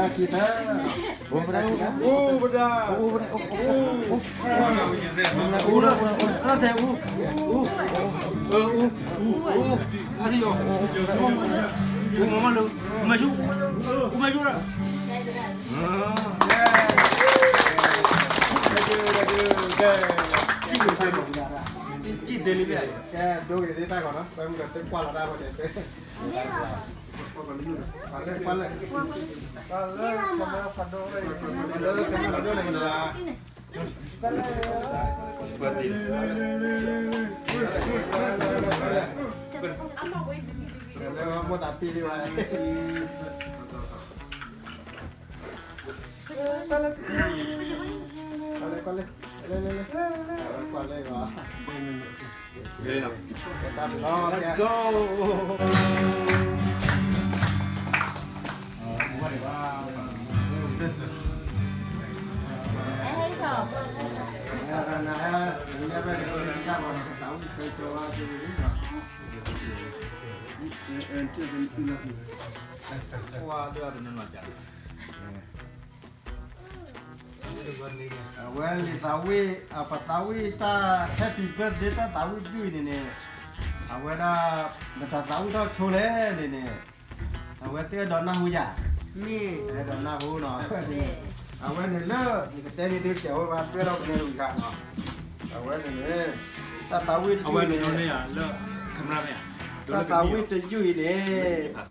အိၣ်ပဒၣ်, အိၣ်ပဒၣ်, အိၣ်ပဒၣ်, အိၣ်, အိၣ်, အိၣ်, အိၣ်, အိၣ်, အိၣ်, အိၣ်, အိၣ်, အိၣ်, အိၣ်, မၤလၢ, မၤဆူၣ်, မၤဆူၣ်လၢ, ကံၣ်သ့လံ, ကဲ, ဒိဂ့ၤသ့တၢ်ဂီၤနီၤ, ပမုၢ်ကသ့ကွၢ်လီၤတၢ်ဝဲန့ၣ်, ပှၤလဲၣ်, ပှၤလဲၣ်, ပှၤလဲၣ်, ပှၤလဲၣ်, ပှၤလဲၣ်, ပှၤလဲၣ်, မိၢ်သးပ့ၤလံဘၣ်, ပှၤလဲၣ်, ပှၤလဲၣ်, လဲၣ်, လဲၣ်, လဲၣ်, ပှၤလဲၣ်လီၤ. Let's go. အဝဲလံာ်သးဝံၣ်, ပသးဝံၣ်တၢ် happy birthday တၢ်သးဝံၣ်တယုၢ်အံၤန့ၣ်န့ၣ်, အဝဲဒၣ် နတၢ်သးဝံၣ်ထီၣ်ဆိလဲၣ်န့ၣ်န့ၣ်, အဝဲသ့ၣ်အဲၣ်ဒိးနၢ်ဟူယၤ, အဲၣ်ဒိးနၢ်ဟူနီၤ, အဝဲန့ၣ်လၢ နကတဲန့ၣ်ဒုး ကဲဝဲဘၣ် တွဲဒီးပနဲတဂၤနီၤ, အဝဲန့ၣ်န့ၣ် တၢ်သးဝံၣ်တယုၢ်န့ၣ်, တၢ်သးဝံၣ်တယုၢ်အံၤန့ၣ်